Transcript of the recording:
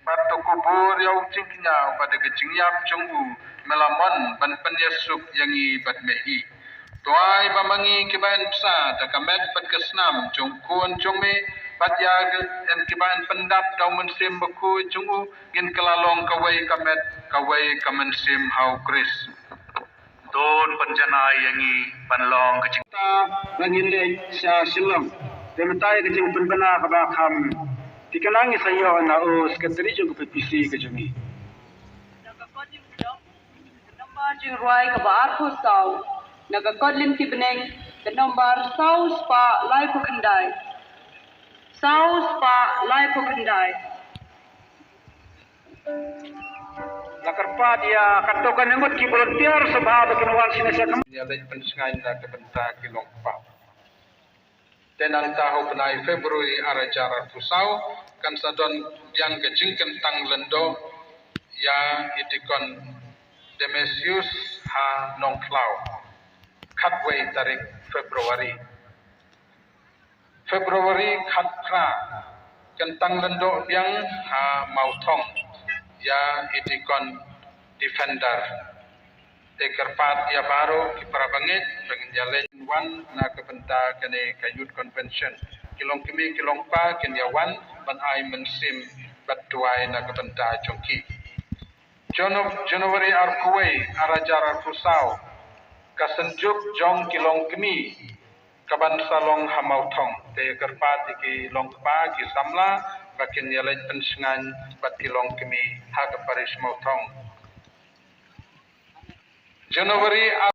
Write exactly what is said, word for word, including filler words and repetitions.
Bad to kubur ïa u jingkñia bad da ka jingïap jong u me la mon ban pynïasuk ïa ngi bad me hi. To ai ba ma ngi kiba yn bsa da ka met bad ka snam jong u Khun jong me, bad ïa ngi kiba yn pyndap da u Mynsiem Bakhuid jong u, ngin kylla long kawei ka met kawei ka mynsiem ha u Khrist. To pynjanai ïa ngi ban long ka jing- Ta ba ngin leit sha Shillong. Te mynta ïa ka jingpynbna kaba kham thikna ngi sa ïoh na u Secretary jong ka P P C ka jong ngi. Na ka kot jingrwai kaba arphew saw, na ka kot lynti bneng, ka nombar saw spah laiphew khyndai. Saw spah laiphew khyndai. La kyrpad ïa katto katne ngut ki volunteer sngewbha ba kin wan shane sha khmat. Ïa leit pynshngaiñ na ka bynta ki longkpa. Te nangta ha u bnai February ar hajar arphew saw kan sa don biang ka jingkyntang lyngdoh ïa i Deacon Demesius ha Nongkhlaw. Khatwei tarik February. February khatphra, kyntang lyngdoh biang ha Mawthong ïa i Deacon Defender. Te kyrpad ïa baroh ki para bangeit ba ngin ïa leit wan na ka bynta kane ka Youth Convention. Ki longkmie ki longkpa kin ïa wan ban ai mynsiem bad duwai na ka bynta jong ki. Janu-, January arphew wei, ar hajar arphew saw, ka synjuk jong ki longkmie ka ban sa long ha Mawthong. Te kyrpad ïa ki longkpa ki samla ba kin ïa leit pynshngaiñ bad ki longkmie ha ka parish Mawthong. January